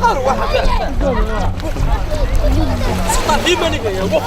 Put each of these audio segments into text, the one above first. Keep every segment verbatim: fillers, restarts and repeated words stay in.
أرواح. سقط إيمانك يا وخ.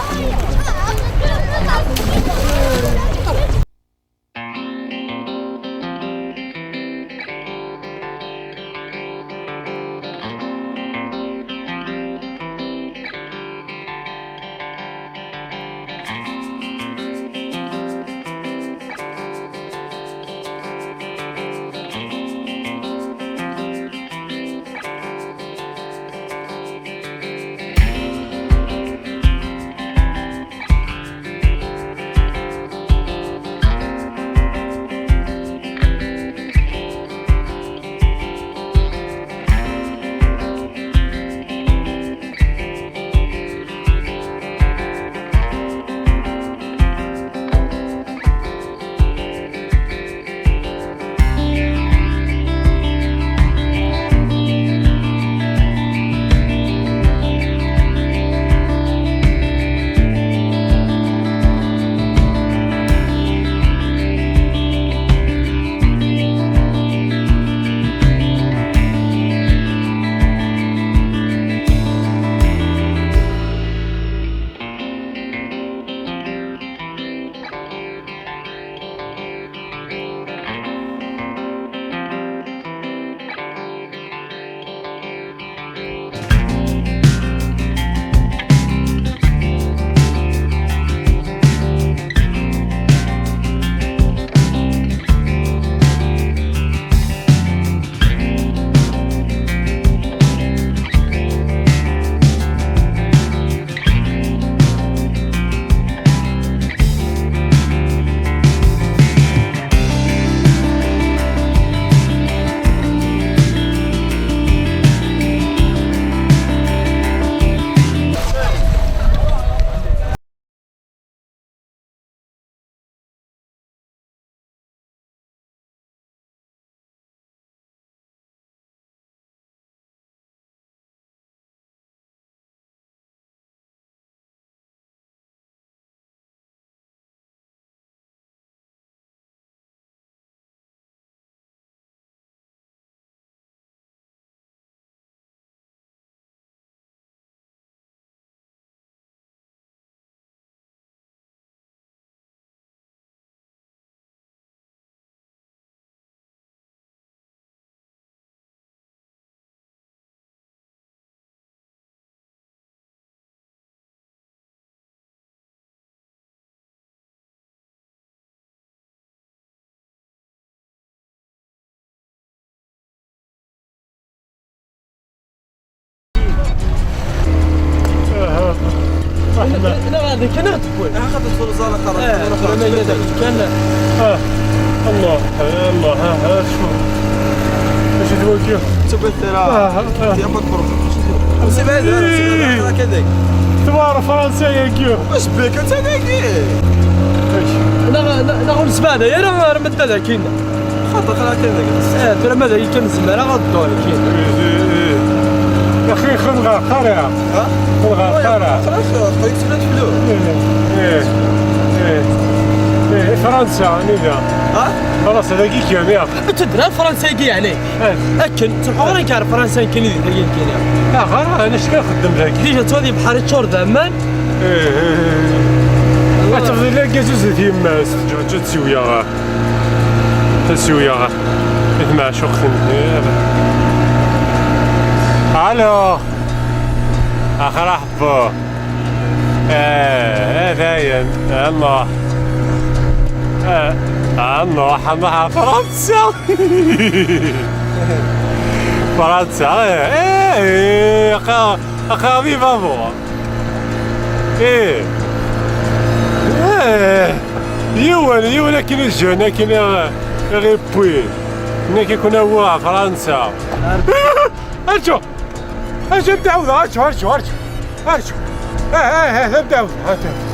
Neɣ ad kan ad d-wwin. Aa, xaṭer txuẓ ara xaṭer. Aa, tura ma yella d kan. Aa, Allah, Allah, aa, aa, شوف. ايش تبغى كيف؟ تبغى ترى. اه، اه. يا مكروه. سيب هذا، سيب هذا، كذا. تبغى فرنسا يا كيف؟ واش بك انت ذاكي؟ ايش؟ لا، لا، لا، نسمع هذا، يا راه، راه مدة ذاكي. خاطر خلاص كان داك. اه، ترى ماذا كان زمارة غدور كاين. ايه، ايه، ايه. يا اخي، خذ غير قارع. ها؟ خذ غير قارع. خلاص، خليك تسنى تحلو. ايه، ايه، ايه. ايه، فرنسا، نيدا. ها؟ خلاص، هذا كي كان، يا. تدرى فرنسا كي يعني. ايه. اكن، تروحوا غير كار فرنسا كاين اللي كاين كاين. اه، غير انا اش كنخدم ذاك. ديجا تولي بحال تشور ذا مان. ايه، ايه، ايه. تفضل لك جوج ديال يماس، جوج، جوج سويا. تسويا غا. إذ معشوق تنهير. ألو. أخ رحبو. آه، آه، داين. الله. آه، الله، الله، فرنسا. فرنسا، إيه، إيه، إيه، أخا، أخا، فيفا بوا. إيه. إيه. Yiwen, yiwen akken i jeune, akken i, i ɣ-iwwi. Nekk i kun-awiɣ ɣer Fransa. Arǧu! Arǧu, ad m-d-ɛawdeɣ, arǧu, arǧu, arǧu. Arǧu. Ah, ah, ah, ad m-d-ɛawdeɣ, ad m-d-ɛawdeɣ.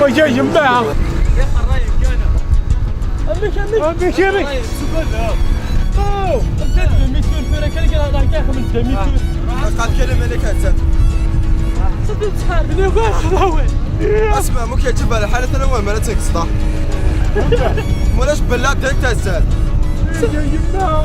Ay, ay, yemma! Amek, amek? Amek, amek? Oh! Demi-tour, tura kan, kan, kan, kan, demi-tour. قال كلمة لك هسه. صدق تحارب لي، واش راوي؟ اسمع، ممكن تجيب على حالة، أنا وين ما تنقص، صح؟ ولاش بلاد انت هسه. صدق يا يما.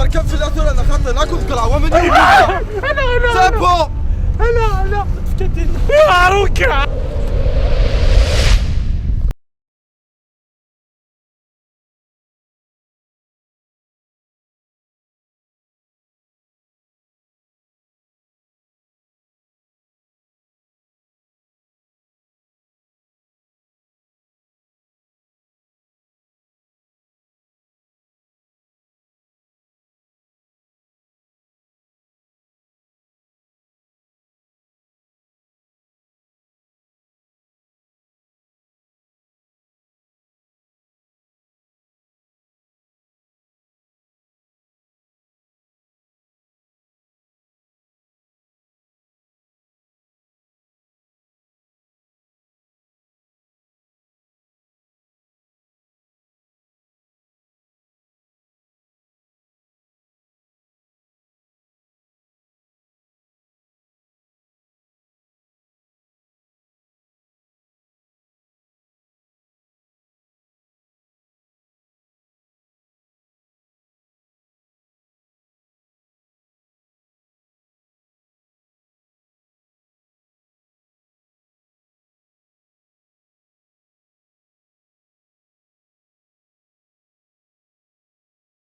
Berka fell-ak tura, la xaṭi, la كنت كلاوة من يوم. C'est bon. Aruka.